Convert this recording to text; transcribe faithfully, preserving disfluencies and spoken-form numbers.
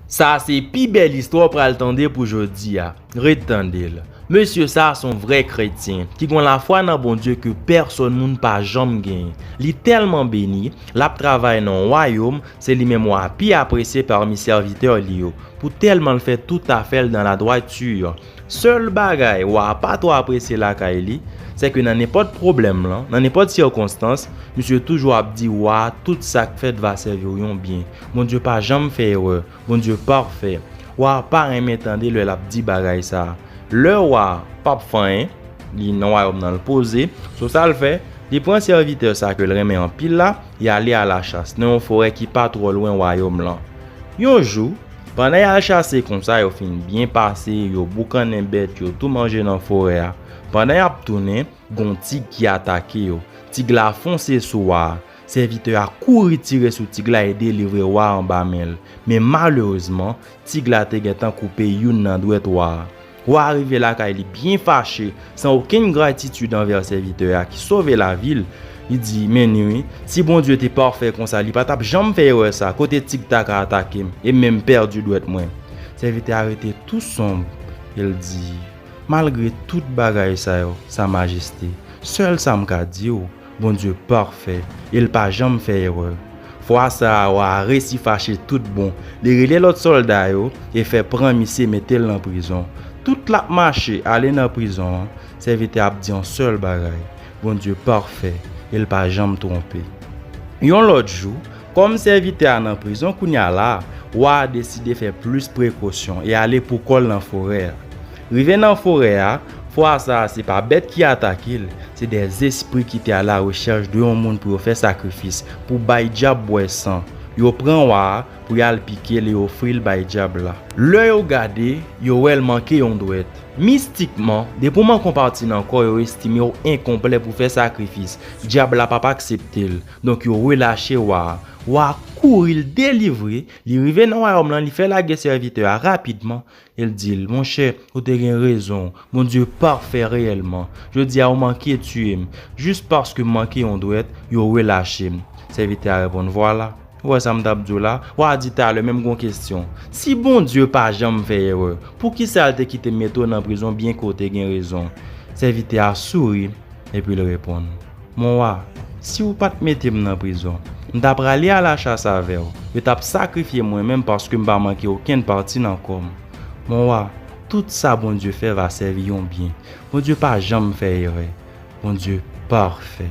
Sa se pi bèl istwa w pral tande pou jodi a. Ret tande l. Mesye sa a se yon vrè kretyen ki gen yon lafwa nan Bondye ke pèsòn moun pa janm genyen. Li tèlman beni, l ap travay nan yon wayòm, se li menm wa a pi apresye pami sèvitè li yo, pou tèlman l fè tout afè l dans la droiture. Sèl bagay wa a pa twò apresye lakay li, se ke nan nenpòt pwoblèm lan, nan nenpòt sikonstans, misye toujou ap di wa a tout sa k fèt va sèvi w yon byen. Bondye pa janm fè erè. Bondye pafè. Wa a pa renmen tande lè l ap di bagay sa a. Lè wa a p ap fè anyen, li nan wayòm nan, l poze, so sa l fè, li pran sèvitè sa ke l renmen anpil la, y ale alachas nan yon forè ki pa twò lwen wayòm lan. Yon jou, pandan y al chase konsa, yo fin byen pase, yo boukannen bèt, yo tou manje nan forè a. Pandan y ap tounen, gen yon tig ki atake yo. Tig la fonse sou wa a. Sèvitè a kouri tire sou tig la e delivre wa a anba men l. Men malerezman, tig la te gentan koupe youn nan dwèt wa a. Wa a rive lakay li byen fache, san okenn gratitid anvè sèvitè a ki sove lavi l. Li di, "Men ni wi, si Bondye te pafè konsa, li pa t ap janm fè erè sa, kote tig ta ka atake m e menm pèdi dwèt mwen?" Sèvitè a rete tou sonb e l di, "Malgre tout bagay sa yo, Sa Majeste, sèl sa m ka di w, Bondye pafè e l pa janm fè erè." Fwa sa a, wa a resi fache tout bon. Li rele lòt sòlda yo e fè pran misye mete l nan prizon. Tout l ap mache ale nan prizon an, sèvitè a ap di yon sèl bagay, "Bondye pafè e l pa janm twonpe." Yon lòt jou, kòm sèvitè a nan prizon kounye a la, wa a deside fè plis prekosyon e ale poukò l nan forè a. Rive nan forè a, fwa sa a se pa bèt ki atake l, se de zespri ki te alarechèch de yon moun pou yo fè sakrifis, pou bay dyab bwè san. Yo pran wa a pou y al pike l e ofri l bay dyab la. Lè yo gade, yo wè l manke yon dwèt. Mistikman, depi w manke yon pati nan kò, yo estime w enkonplè pou fè sakrifis. Dyab la p ap aksepte l. Donk, yo relache wa a. Wa a kouri, l delivre, li rive nan wayòm lan, li fè lagè sèvitè a rapidman. E l di l, "Monchè, ou te gen rezon. Bondye pafè reyèlman. Jodi a, ou manke tiye m. Jis paske m manke yon dwèt, yo relache m." Sèvitè a reponn, "Vwala. Ou wè sa m t ap di w la? Wa a di talè menm gon kesyon. Si Bondye pa janm fè erè, poukisa l te kite m mete w nan prizon byen ke w te gen rezon?" Sèvitè a souri epi l reponn, "Mon wa, si w pa t mete m nan prizon, m ta prale alachas avè w. Yo t ap sakrifye mwen menm paske m pa manke okenn pati nan kò m. Mon wa, tout sa Bondye fè va sèvi yon byen. Bondye pa janm fè erè. Bondye pafè."